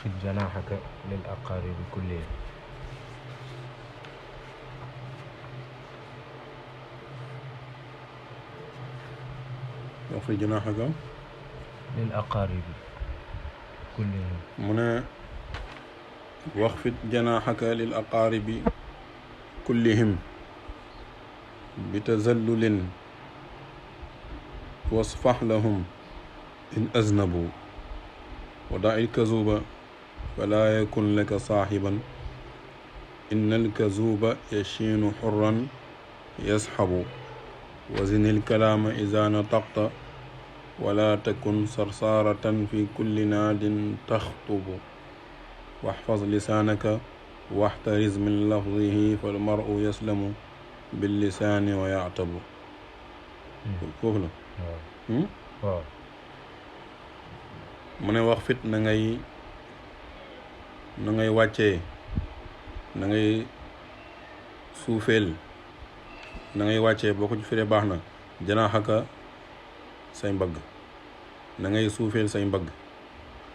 واخفض جناحك للأقارب كلهم. واخفض جناحك للأقارب كلهم. mu ne واخفض جناحك للأقارب كلهم بتذلل واصفح لهم إن أذنبوا ودع الكذوب فلا يكن لك صاحبا إن الكذوب يشين حرا يسحب وزن الكلام إذا نطقت ولا تكن صرصارة في كل ناد تخطب واحفظ لسانك واحترز من لفظه فالمرء يسلم باللسان ويعتب. foofu la waaw mu ne wax fit na ngay wàccee na ngay suufeel na ngay wàccee boo ko ci firee baax na janaaxaka say mbagg na ngay suufeel say mbagg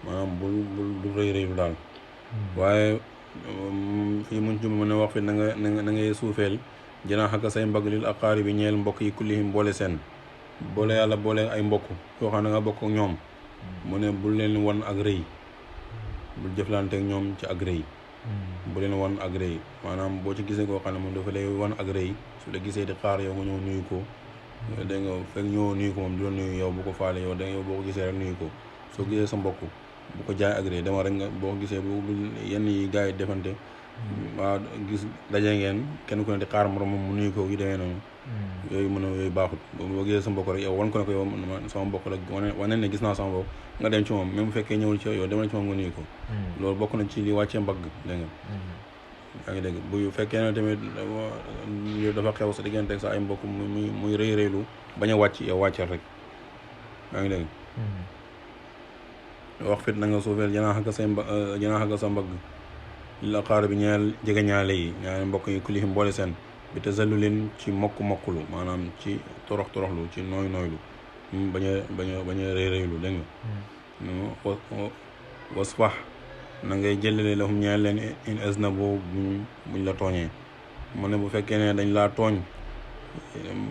maanaam bul rëy rëylu daal waaye fii muñ ci mu ne wax fit na ngay suufeel janaaxaka say mbagg lil aqaari bi ñeel mbokk yi kullihim boole seen boole yàlla boole ay mbokk yoo xam ne nga bokk ak ñoom mu ne bul leen wan ak rëy bul jëflante ak ñoom ci ak rëy bu leen wan ak rëy maanaam boo ci gisee koo xam ne moom dafa lay wan ak rëy su la gisee di xaar yow nga ñëw nuyu ko da nga fekk ñëwoo nuyu ko moom du la nuyu yow bu ko faale yow da yow boo ko gisee rek nuyu ko soo gisee sa mbokk bu ko jaay ak rëy dama rek nga boo ko gisee bu yenn yi gars yi defante waaw gis daje ngeen kenn ku ne di xaar moroom mu nuyu ko yu demee noonu yooyu mën a yooyu baaxut boo gisee sa mbokk rek yow wan ko ne ko yow sama mbokk la wane ne gis naa sama mbokk nga dem ci moom même bu fekkee ñëwul ci yow demal ci moom nga nuyu ko loolu bokk na ci li wàccee mbagg dégg nga yaa ngi dégg bu fekkee ne tamit yow dafa xew sa diggante ak sa ay mbokk muy rëy rëylu bañ a wàcc yow wàccal rek yaa ngi dégg wax fit na nga suufeel janaaxaka sa mbagg la xaar bi ñeel jege ñaale yi ñaari mbokk yi kulihim boole seen bi te zallu leen ci mokkulu maanaam ci toroxlu ci nooylu bañ a rëy rëylu dégg nga wasfax na ngay jëlale lahum ñeel leen in aznabu buñ la tooñee mu ne bu fekkee ne dañ laa tooñ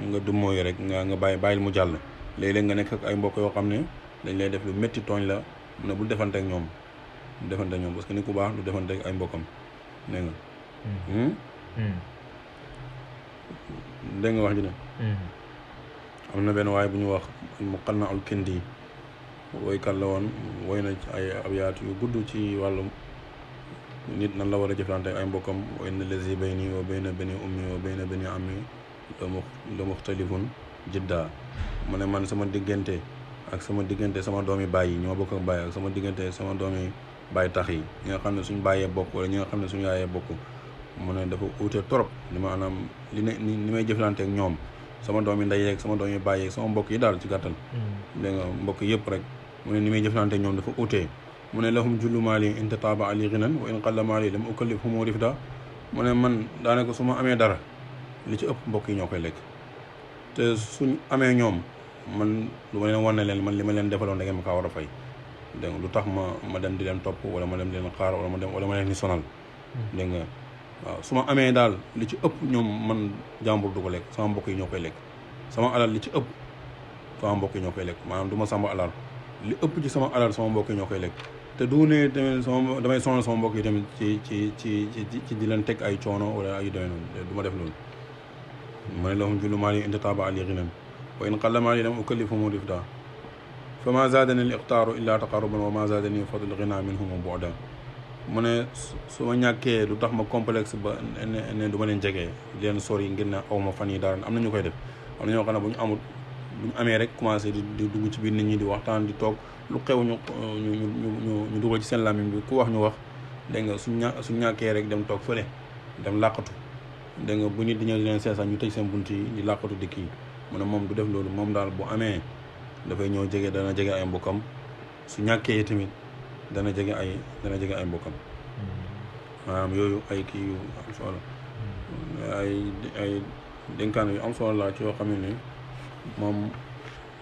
nga dummóoyu rek nga bàyyil mu jàll léeg-léeg nga nekk ak ay mbokk yoo xam ne dañ lay def lu métti tooñ la mu ne bul defante ak ñoom parce que nit ku baax du defante ak ay mbokkam dégg nga dégg nga wax ji ne am na benn waaye bu ñu wax Muqanna al Kindi woykat la woon woy na ci ay abyaat yu gudd ci wàllum nit nan la war a jëflante ak ay mbokkam wa inna lazi bayni wa bayna bani ummi wa bayna bani ammi la muxtalifun jidda mu ne man sama diggante sama doomi baay yi ñoo bokk ak baay ak sama diggante sama doomi baay tax yi ñi nga xam ne suñu bàyyee bokk wala ñi nga xam ne suñu yaayee bokk mu ne dafa uute trop li maanaam ni may jëflante ak ñoom sama doomi ndey yeeg sama doomi baay yeeg sama mbokk yi daal ci gàttal dégg nga mbokk yëpp rek mu ne ni may jëflante ak ñoom dafa uute mu ne lahum jullu maali in tataaba ali ghinan wa in qalla maali lam ukallifhum rifda mu ne man daanaka su ma amee dara li ci ëpp mbokk yi ñoo koy lekk te suñ amee ñoom man lu ma leen wan ne leen man li ma leen defaloon da ngeen ma kaa war a fay dégg nga lu tax ma dem di leen topp wala ma dem di leen xaar wala ma leen di sonal dégg nga waaw su ma amee daal li ci ëpp ñoom man jàmbur du ko lekk sama mbokk yi ñoo koy lekk sama alal li ci ëpp sama mbokk yi ñoo koy lekk maanaam du ma sàmm alal li ëpp ci sama alal sama mbokk yi ñoo koy lekk te du ne tamit damay sonal sama mbokk yi tamit ci di leen teg ay coono wala ay demee noonu du ma def loolu ma ne lahum jullu maali in tataaba ali ghinan wa in qalla maali lam ukallifhum rifda fa ma zaadani al iqtaaru illa taqarruban wa ma zaadani fadl ghina minhum bu'da mu ne su ma ñàkkee lu tax ma complexe ba ne du ma leen jege di leen sori ngir ne aw ma fan yi dara am na ñu koy def am na ñoo xam ne bu ñu amee rek commencé di dugg ci biir nit ñi di waxtaan di toog lu xew ñu dugal ci seen làmmiñ bi ku wax ñu wax dégg nga suñ ñàkkee rek dem toog fële dem làqatu dégg nga bu nit di ñëw di leen seesaat ñu tëj seen bunt yi di làqatu di kii mu ne moom du def loolu moom daal bu amee dafay ñëw dana jege ay mbokkam su ñàkkee tamit dana jege ay mbokkam maanaam yooyu ay kii yu am solo ay dénkaan yu am solo la ci yoo xam ne moom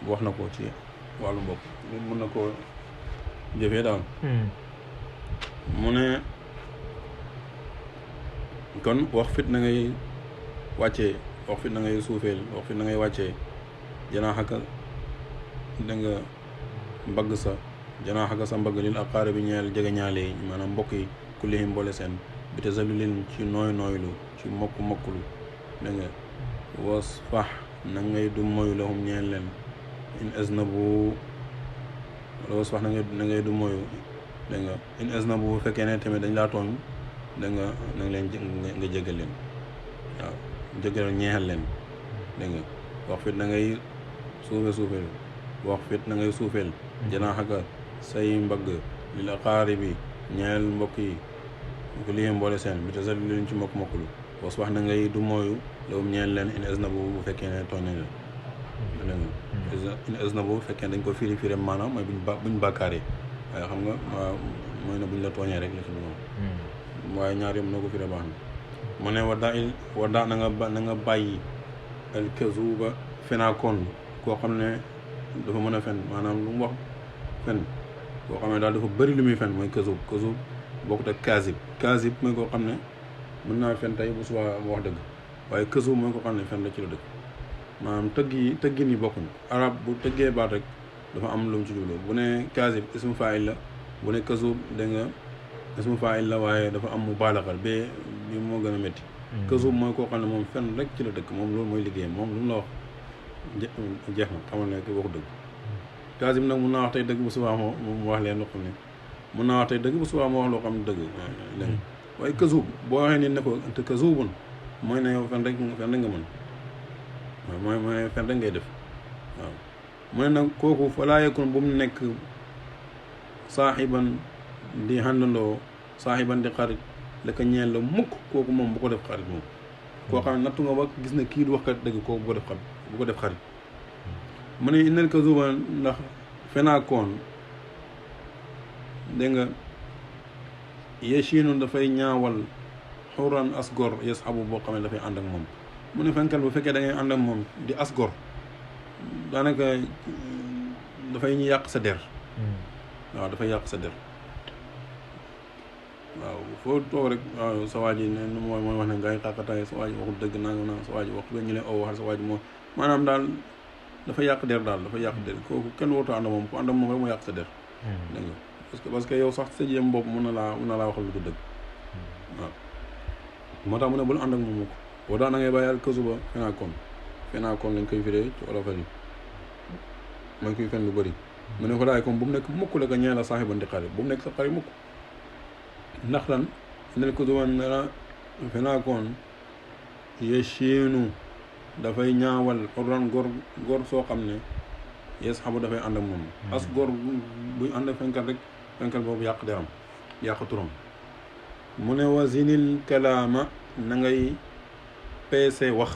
wax na ko ci wàllu mbokk mën na koo jëfee daal mu ne kon wax fit na ngay wàccee wax fit na ngay suufeel wax fit na ngay wàccee janaaxaka da nga mbagg sa janaaxaka sa mbagg lil aqaari bi ñeel jege ñaale yi maanaam mbokk yi kullihim mboole seen bi te zalulin ci nooy nooylu ci mokkulu da nga wasfax na ngay du moyu lahum ñeel leen in aznabu wala wasfax na ngay du moyu da nga in aznabu bu fekkee ne tamit dañ laa tooñ da nga na nga leen nga jégal leen waaw jégal ñeexal leen da nga wax fit na ngay suufeel wax fit na ngay suufeel janaaxaka say mbagg lil aqaaribi ñeel mbokk yi ko lii mboole seen bi te sax luñ ci mokkulu was wax na ngay du mooyu lawum ñeel leen in aznabu bu fekkee ne tooñ nañ la in aznabu bu fekkee dañ ko firi maanaam mooy buñ bàkkaaree waaye xam nga mooy ne buñ la tooñee rek la ci moom waaye ñaar yom noo ko firi baax na mu ne wadda na nga bàyyi al kazuba fenaakoon koo xam ne dafa mën a fen maanaam lu mu wax fen koo xam ne daal dafa bëri lu muy fen mooy kazub bokkut ak kaazib mooy koo xam ne mën naa fen tey bu subaa mu wax dëgg waaye kazub mooy koo xam ne fen la ci la dëgg maanaam tëggin yi bokkuñ arab bu tëggee baat rek dafa am lu mu ci jublu bu ne kaazib ismu faa'il la bu ne kazub da nga ismu faa'il la waaye dafa am mu baalaxal bi moo gën a métti kazub mooy koo xam ne moom fen rek ci la dëkk moom loolu mooy liggéeyam moom lu mu la wax jeex na xamal ne ki waxu dëgg kaazib nag mun naa wax tey dëgg bu subaa mu wax leen loo xam ne mun naa wax tey dëgg bu subaa mu wax loo xam ne dëgg léegi waaye kazub boo waxee nit ne ko te kazubun mooy ne yow fen rek nga mën waaw mooy fen rek ngay def waaw mu ne nag kooku falaa yakun bu mu nekk saaxiban di xàndandoo saaxiban di xarit la ko ñeel la mukk kooku moom bu ko def xarit moom koo xam ne nattu nga ba gis ne kii du wax kat dëgg kooku bu ko def xarit mu ne innal kazuba ndax fenaakoon dégg nga yechinu dafay ñaawal xuran asgor yasxabu boo xam ne dafay ànd ak moom mu ne fenkal bu fekkee da ngay ànd ak moom di asgor daanaka dafay ñu yàq sa der waaw dafay yàq sa der waaw foo toog rek waaw sa waa ji ne mooy wax ne ngay xaqataay sa waa ji waxul dëgg nanga naa sa waa ji wax ba ñu leen oo waxal sa waa ji moo maanaam daal dafa yàq der daal dafa yàq der kooku kenn warut a ànd moom ku ànd moom rek mu yàq sa der dégg nga parce que yow sax sa jéem bopp mën na laa waxal lu du dëgg waaw moo tax mu ne bul ànd ak moom mu ko boo daan na ngay bàyyi al kasuba fenaakoon lañ koy firee ci olofal yi mooy kuy fen lu bëri mu ne ko laay comme bu mu nekk mukk la ko ñeel a saaxiban di xarit bu mu nekk sa xarit mukk ndax lan indel kasuba nera fenaakoon yechinu dafay ñaawal xurran góor soo xam ne yes xabu dafay ànd ak moom as góor buy ànd ak fenkal boobu yàq deram yàq turam mu ne wasinil kalaama na ngay peese wax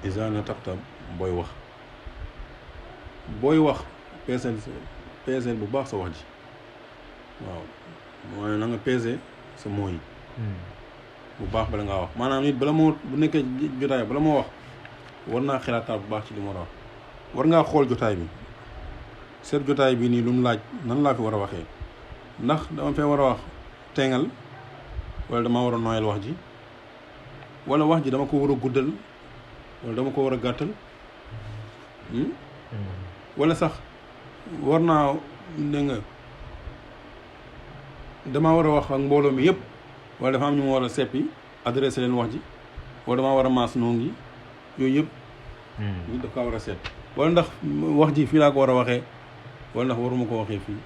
isa na taxta booy wax peeseel bu baax sa wax ji waaw mooy na nga peese sa moo yi bu baax bala ngaa wax maanaam nit bala moo bu nekkee jotaay bala moo wax war naa xalaataat bu baax ci li mu war a wax war ngaa xool jotaay bi seet jotaay bi nii lu mu laaj nan laa fi war a waxee ndax dama fee war a wax teengal wala dama war a nooyal wax ji wala wax ji dama ko war a guddal wala dama ko war a gàttal wala sax war naa dégg nga damaa war a wax ak mbooloo mi yëpp wala dafa am ñu ma war a seppi adressé leen wax ji wala damaa war a maas noo ngi yooyu yëpp ñu daf kaa war a seet wala ndax wax ji fii laa ko war a waxee wala ndax waruma ko waxee fii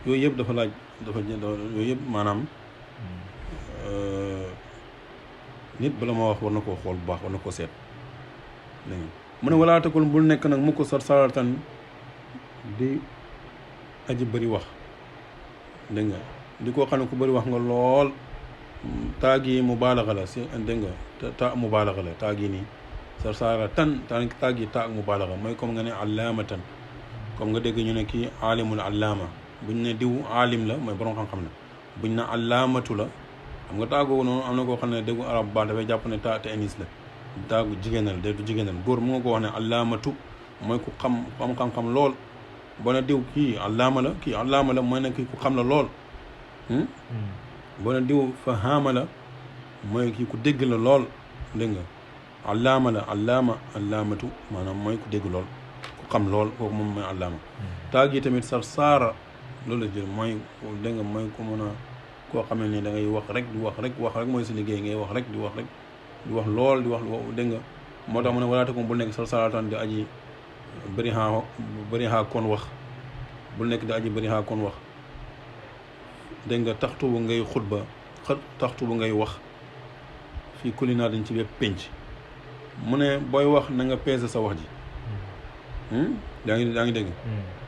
yooyu yëpp dafa laaj yooyu yëpp maanaam nit bala ma wax war na koo xool bu baax war na koo seet dégg nga mu ne walaa takul bul nekk nag mu ko saratan di aji bëri wax dégg nga di koo xam ne ku bëri wax nga lool taag yi mu baalaxa la si dégg nga ta mu baalaxa la taag yi nii sarsara tan taag yi taag mu baalaxa mooy comme nga ne allaamatan comme nga dégg ñu ne kii aalimul allaama buñ ne diw aalim la mooy borom xam-xam la buñ ne allaamatu la xam nga taagoogu noonu am na koo xam ne déggu arab baax dafay jàpp ne ta te anis la taagu jigéenal de du jigéenal góor mu nga ko wax ne allaamatu mooy ku xam lool boo ne diw kii allaama la mooy ne kii ku xam la lool boo ne diw fahaama la mooy kii ku dégg la lool dégg nga allaama la allaamatu maanaam mooy ku dégg lool ku xam lool kooku moom mooy allaama taag yi tamit sarsaara loolu la jël mooy dégg nga mooy ku mën a koo xam ne ni da ngay wax rek di wax rek mooy sa liggéey ngay wax rek di wax lool di wax dégg nga moo tax mu ne walaate ko bul nekk sarsaaratan di aji bëri xaa kon wax bul nekk di aji bëri xaa kon wax dégg nga taxtu bu ngay xutba taxtu bu ngay wax fii kulinaar dañ ci bépp pénc mu ne booy wax na nga peser sa wax ji yaa ngi dégg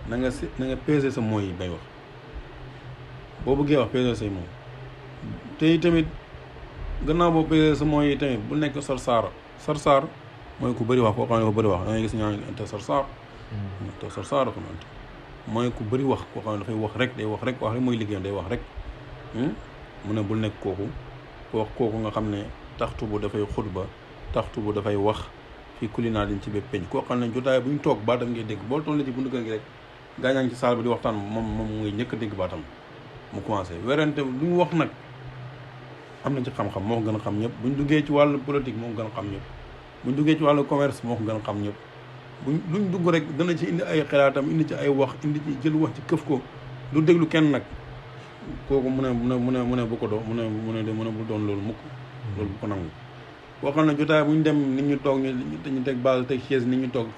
na nga peser sa mooy yi bay wax boo bëggee wax peser say mooy te tamit gannaaw boo peser sa mooy yi tamit bu nekk sarsaar mooy ku bëri wax koo xam ne dafa bëri wax da ngay gis ñaa te sarsaar ko nante mooy ku bëri wax koo xam ne dafay wax rek day wax rek mooy liggéeyam day wax rek mu ne bul nekk kooku nga xam ne taxtu bu dafay xutba taxtu bu dafay wax fii kulinaar dañ ci bépp penc koo xam ne jotaay bu ñu toog baatam ngay dégg boo toll ci buntu kër gi rek gaañaa ngi ci saal bi di waxtaan moom ngay njëkk a dégg baatam mu commencé werante lu ñu wax nag am na ci xam-xam moo ko gën a xam ñëpp buñ duggee ci wàllu politique moo ko gën a xam ñëpp buñ duggee ci wàllu commerce moo ko gën a xam ñëpp luñ dugg rek dana ci indi ay xalaatam indi ci ay wax indi ci jël wax ci këf ko du déglu kenn nag kooku mu ne bu ko doo mu ne bu doon loolu mukk loolu bu ko nangu boo xam ne jotaay bu ñu dem nit ñu toog ñu teg base teg chaise nit ñu toog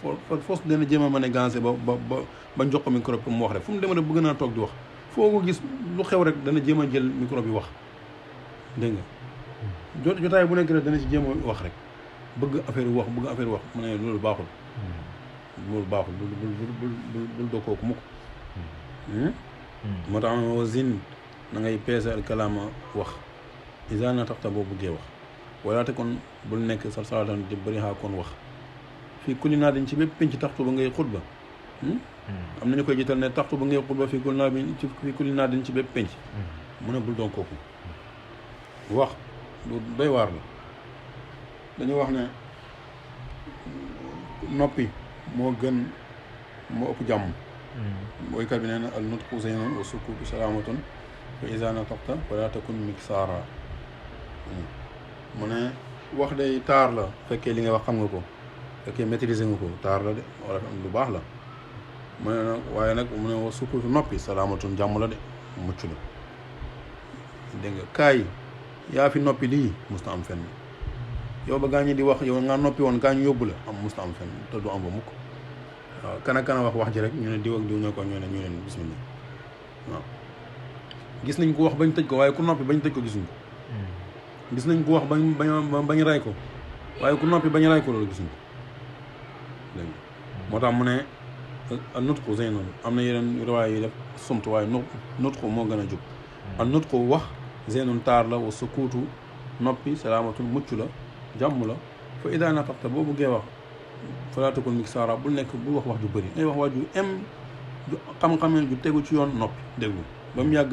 force dana jéem a mën a gancé ba jox ko micro pour mu wax rek fu mu dem rek bëgg naa toog di wax foo ko gis lu xew rek dana jéem a jël micro bi wax dégg nga jotaay bu nekk rek dana ci jéem a wax rek bëgg affaire wax mu ne loolu baaxul bul doo kooku mukk moo tax wa zin na ngay peese al kalaama wax isa na taxta boo buggee wax wala te kon bul nekk sa salatan di bëri xaa kon wax fii kulli naa dañ ci bépp penc taxtu ba ngay xutba am nañu koy jiital ne taxtu ba ngay xutba fii kulli naa dañ ci bépp penc mu ne bul doon kooku wax lu doy waar la dañu wax ne noppi moo ëpp jàmm woykat bi nee na al nutqu zaynun wa sukutu salaamatun fa iza nataqta wala takun miksaara mu ne wax day taar la fekkee li nga wax xam nga ko fekkee maîtriser nga ko taar la de wala lu baax la mu ne nag waaye nag mu ne wa sukutu noppi salaamatun jàmm la de mucc la dégg nga kaay yaa fi noppi lii musta am fenn yow ba gaa ñi di wax yow nga noppi woon gaa ñu yóbbu la am musta am fenn te du am ba mukk waaw kana wax ji rek ñu ne diw ak diw ñoo ko ñu leen bismillah waaw gis nañ ko wax bañ tëj ko waaye ku noppi bañ tëj ko gisuñ ko gis nañ ko wax bañ ray ko waaye ku noppi bañ ray ko loolu gisuñ ko dégg moo tax mu ne al nutqu zaynun am na yeneen riwaay yi def sumtu waaye nutqu moo gën a jub al nutqu wax zaynun taar la wa sukuutu noppi salaamatun mucc la jàmm la fa idaa nataqta boo bëggee wax falaa takun miksaara bul wax ju bëri ngay wax wax ju ju xam-xamee ju tegu ci yoon noppi déglu ba mu yàgg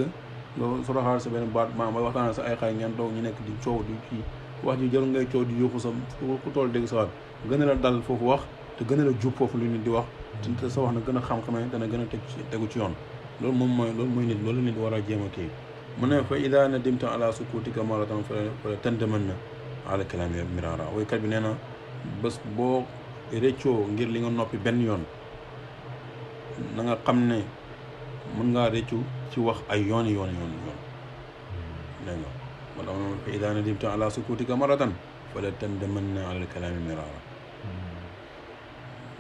nga soroxaal sa benn baat maanaam waxtaan sa ay xay ngeen toog ñu nekk di coow di kii wax ji jarul ngay coow di yuuxu sa ku tool dégg sa waat gën a la dal foofu wax te gën a la jub foofu lu nit di wax te sa wax na gën a xam-xamee dana gën a tegu ci yoon loolu mooy nit loolu nit war a jéem a kii mu ne fa idaa nadimta ala sukuutika maratan fala tandamanna ala kalaami miraara woykat bi nee na bés boo réccoo ngir li nga noppi benn yoon na nga xam ne mën ngaa réccu ci wax ay yooni dégg nga moo tax fa idaa nadimta ala sukuutika maratan fala tandamanna ala kalaami miraara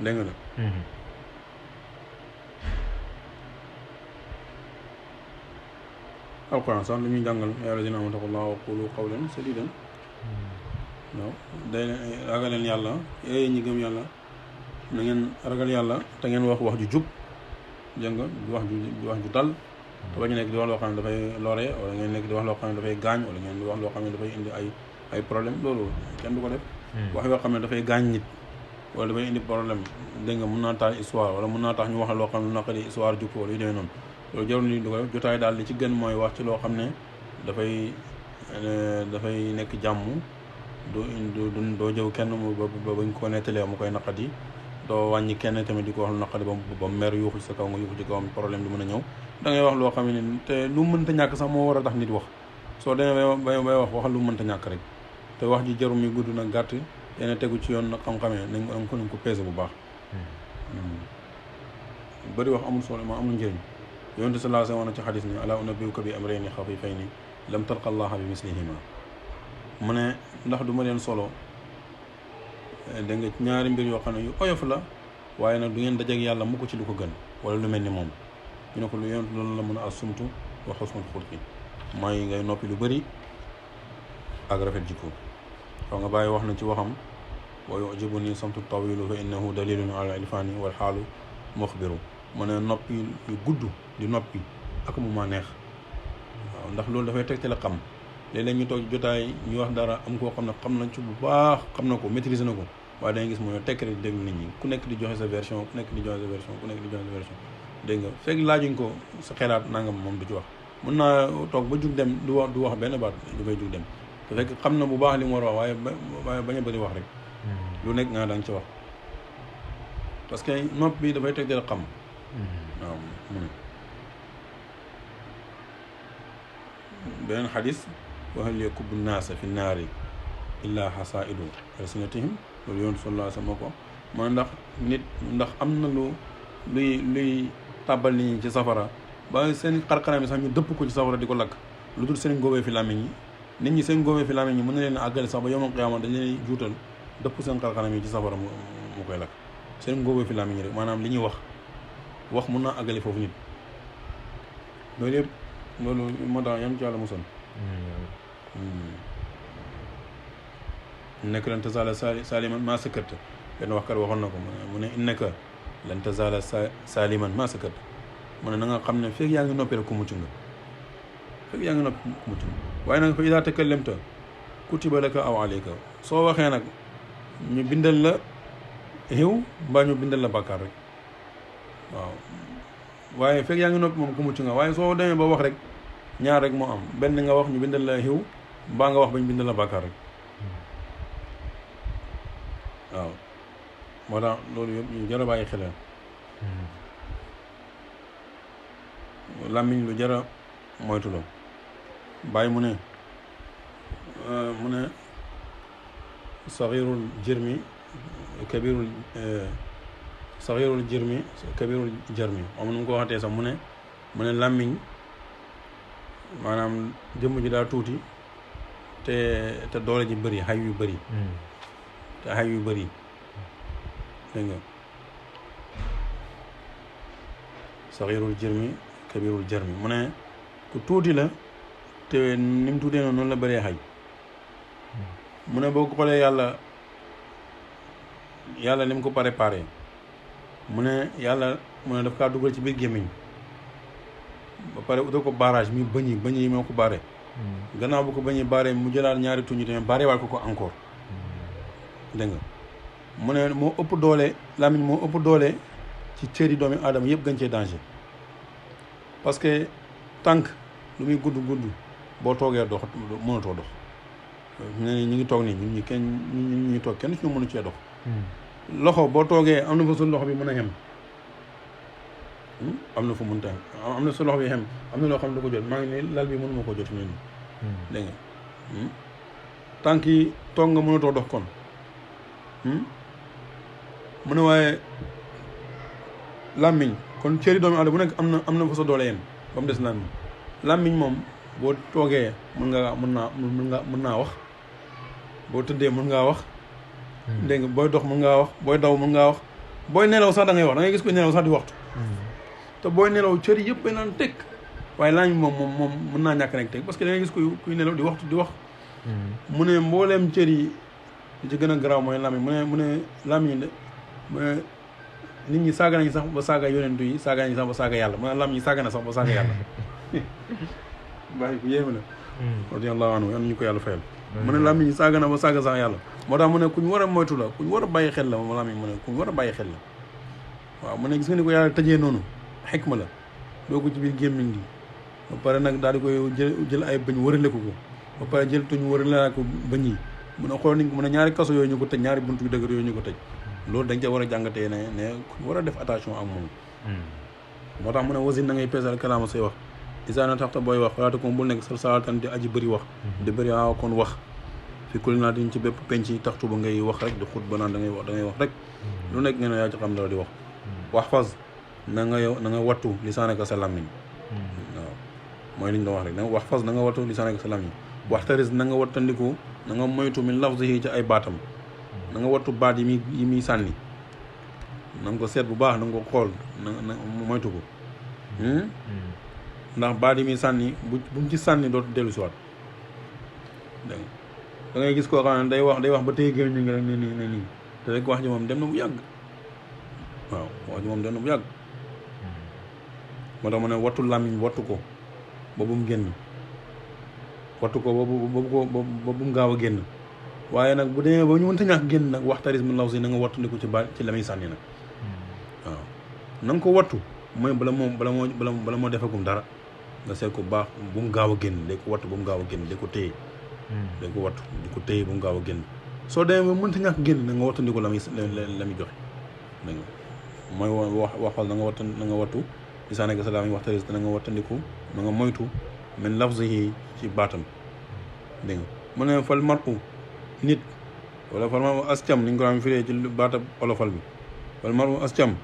dégg nga la alquran sax lu ñuy jàngal yaa lazina aamanu taqullaha wa qulu qawlan sadiidan waaw day ragal leen yàlla ñi gëm yàlla na ngeen ragal yàlla te ngeen wax ju jub dégg nga wax ju dal te bañu nekk di wax loo xam ne dafay lore wala ngeen nekk di wax loo xam ne dafay gaañ wala ngeen di wax loo xam ne dafay indi ay problème loolu kenn du ko def wax yoo xam ne dafay gaañ nit wala dafay indi problème dégg nga mun naa taal histoire wala mun naa tax ñu wax loo xam ne naqari histoire jub wala yu demee noonu loolu jarul ni du ko def jotaay daal li ci gën mooy wax ci loo xam ne dafay nekk jàmm doo jëw kenn ba bañ ko nettalee mu koy naqat yi doo wàññi kenn tamit di ko wax lu naqari ba mer yuuxu sa kaw nga yuuxu ci kawam problème du mën a ñëw da ngay wax loo xam ne te lu mënta ñàkk sax moo war a tax nit wax soo demee bay wax waxal lu mënta ñàkk rek te wax ji jarum yi gudd nag gàtt yéena tegu ci yoon nag xam-xamee nañ ko peese bu baax bëri wax amul solo ma amul njëriñ yonent sallallahu alayhi wa sallam ci xadis ni alaa unabbi'uka bi amrayni xafifayni lam talqa allaha bi mislihima mu ne ndax du ma leen solo da nga ñaari mbir yoo xam ne yu oyof la waaye nag du ngeen dajeek yàlla mu ko ci lu ko gën wala lu mel ni moom ñu ne ko lu yonent loolu la mën a as-sumtu wa husnul xulqi mooy ngay noppi lu bëri ak rafet jikko xaw nga bàyyi wax na ci waxam wa yu'jibuni samtu tawilu fa innahu dalilun ala ilfani wal xaalu muxbiru mu ne noppi yu gudd di noppi ak mu ma neex waaw ndax loolu dafay tegtale xam léeg-léeg ñu toog jotaay ñu wax dara am koo xam ne xam nañ ci bu baax xam na ko maîtriser na ko waaye dangay gis mooy tekk rek di déglu nit ñi ku nekk di joxe sa version ku nekk di joxe sa version ku nekk di joxe sa version dégg nga fekk laajuñ ko sa xelaat nangam moom du ci wax mën naa toog ba jug dem du wax benn baat dafay jug dem te fekk xam na bu baax li mu war a wax waaye bañ a bëri wax rek lu nekk nga da nga ci wax parce que nopp bi dafay tegtale xam waaw beneen xadis wa hal yakubbu naasa fi naari illa xasaidu alsinatihim loolu yoon sallallahu alayhi wa sallam ko man ndax am na luy tàbbal nit ñi ci safara ba seen xarxanam yi sax ñu dëpp ko ci safara di ko lakk lu dul seen góobee fi làmmiñ yi nit ñi seen góobee fi làmmiñ yi mën na leen àggale sax ba yawmal qiyaama dañ leen juutal dëpp seen xarxanam yi ci safara mu koy lakk seen góobee fi làmmiñ yi rek maanaam li ñuy wax mën naa àggale foofu nit loolu yëpp loolu moo tax yam ci yàlla musal innaka lan tazaala saaliman maa sakarta benn waxkat waxoon na ko mu ne innaka lan tazaala saaliman maa sakarta mu ne na nga xam ne fekk yaa ngi noppi rek ku mucc nga fekk yaa ngi noppi ku mucc nga waaye nag fa idaa takallamta kutiba laka aw alayka soo waxee nag ñu bindal la xiw mbaa ñu bindal la bàkkaar rek waaw waaye fekk yaa ngi noppi moom ku mucc nga waaye soo demee ba wax rek ñaar rek moo am benn nga wax ñu bindal la xiw mbaa nga wax ba ñu bindal la bàkkaar rek waaw moo tax loolu yëpp ñu jar a bàyyi xel làmmiñ lu jar a moytu la bàyyi mu ne saxirul jirmi kabirul saxirul jirmi kabirul jarmi am nu mu ko waxatee sax mu ne làmmiñ maanaam jëmm ji daa tuuti te doole ji bëri xay yu bëri te xay yu bëri dégg nga saxirul jirmi kabirul jarmi mu ne ku tuuti la te ni mu tuutee noonu la bëree xay mu ne boo ko xoolee yàlla ni mu ko préparé mu ne yàlla mu ne daf kaa dugal ci biir gémmiñ ba pare utal ko barrage mi bëñ yi moo ko baare gannaaw bu ko bëñi baare mu jëlaat ñaari tuñ yi tamit baare waat ko encore dégg nga mu ne moo ëpp doole làmmiñ moo ëpp doole ci cëri doomi aadama yëpp gën cee danger parce que tànk lu muy gudd boo toogee dox mënatoo dox ñu ngi toog nii ñun ñi toog kenn ci ñu mënu cee dox loxo boo toogee am na fa su loxo bi mën a xem am na fu mënta am na su loxo bi xem am na loo xam ne da ko jot maa ngi nii lal bi mënuma koo jot nii dégg nga tànk yi toog nga mënatoo dox kon mu ne waaye làmmiñ kon cëri doomi aadama bu nekk am na fa sa doole yem ba mu des làmmiñ moom boo toogee mën naa wax boo tëddee mën ngaa wax dégg nga booy dox mën ngaa wax booy daw mën ngaa wax booy nelaw sax da ngay wax da ngay gis ko nelaw sax di waxtu te booy nelaw cëri yëpp bay naan teg waaye làmmiñ moom mën naa ñàkk nekk teg parce que da ngay gis kuy nelaw di wax mu ne mbooleem cëri li ci gën a garaaw mooy làmmiñ mu ne làmmiñ de mu ne nit ñi saaga nañ sax ba saaga yonentu yi saaga nañ sax ba saaga yàlla mu ne làmmiñ saaga na sax ba saaga yàlla bàyyi bu yéeme la radiyallahu anhu yan ñu ko yàlla fayal mu ne làmmiñ saaga na ba saaga sax yàlla moo tax mu ne kuñ war a moytu la kuñ war a bàyyi xel la moom làmmiñ mu ne kuñ war a bàyyi xel la waaw mu ne gis nga ni ko yàlla tëjee noonu xikma la doo ko ci biir gémmiñ gi ba pare nag daal di koy jël ay bëñ wërale ko ba pare jël tuñ wërale ko bëñ yi mun a xool ni mu ne ñaari kaso yooyu ñu ko tëj ñaari buntu yu dëgër yooyu ñu ko tëj loolu dañ ca war a jàngatee ne war a def attention ak moom moo tax mu ne wasin na ngay peesal kalaama say wax isaana taxta booy wax walaata ko bul nekk sa salatan di aji bëri wax di bëri kon wax fi kuli naa diñ ci bépp penc yi taxtu ba ngay wax rek di xut ba naan da ngay wax rek lu nekk ngeen yaa ci xam dara di wax fas na nga wattu lisaanaka sa làmmiñ waaw mooy li ñu doon wax rek na wax fas na nga wattu lisaanaka sa làmmiñ wax taris na nga wattandiku na nga moytu min lafzihi ci ay baatam na nga wattu baat yi muy sànni na nga ko seet bu baax na nga ko xool na moytu ko ndax baat yi muy sànni bu mu ci sànni dootu dellu si waat dégg nga da ngay gis koo xam ne day wax ba tey géew ñu ngi rek ne nii te rek wax ji moom dem na bu yàgg waaw wax ji moom dem na bu yàgg moo tax mu ne wattu làmmiñ wattu ko ba bu mu génn wattu ko ba bu mu gaaw a génn waaye nag bu demee ba ñu mënta ñàkk génn nag waxtaris mu law si na nga wattandiku ci la muy sànni nag waaw na nga ko wattu mooy bala moo defagum dara nga seet ko baax bu mu gaaw a génn day ko wattu bu mu gaaw a génn day ko téye day ko wattu di ko téye bu mu gaaw a génn soo demee ba mënta ñàkk génn na nga wattandiku la muy joxe dégg nga mooy waxal na nga wattu lisaanaka sa làmmiñ waxtaris na nga wattandiku na nga moytu min lafzihi ci baatam dégg nga mu ne fal mar'u nit wala fal mar'u ascam ni ñu ko daan firee ci baatab olofal bi fal mar'u ascam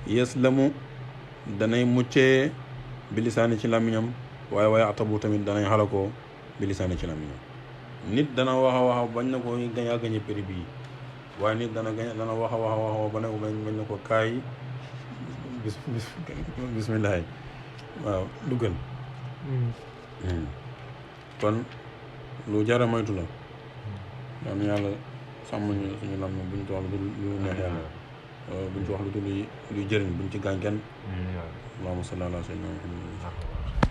yaslamu danay muccee bi lisaani ci làmmiñam waaye atabu tamit danay xalakoo bi lisaani ci làmmiñam nit dana wax a bañ na ko gañaa gañe péri bii waaye nit dana wax a ba ne ko bañ na ko kaay bismillah waaw duggal kon lu jara moytu la daan yàlla sàmm ñu suñu lam buñ ci wax lu neex yàlla buñ ci wax lu luy jëriñ buñ ci gaañ kenn allahumma salli ala sayyidina Muhammad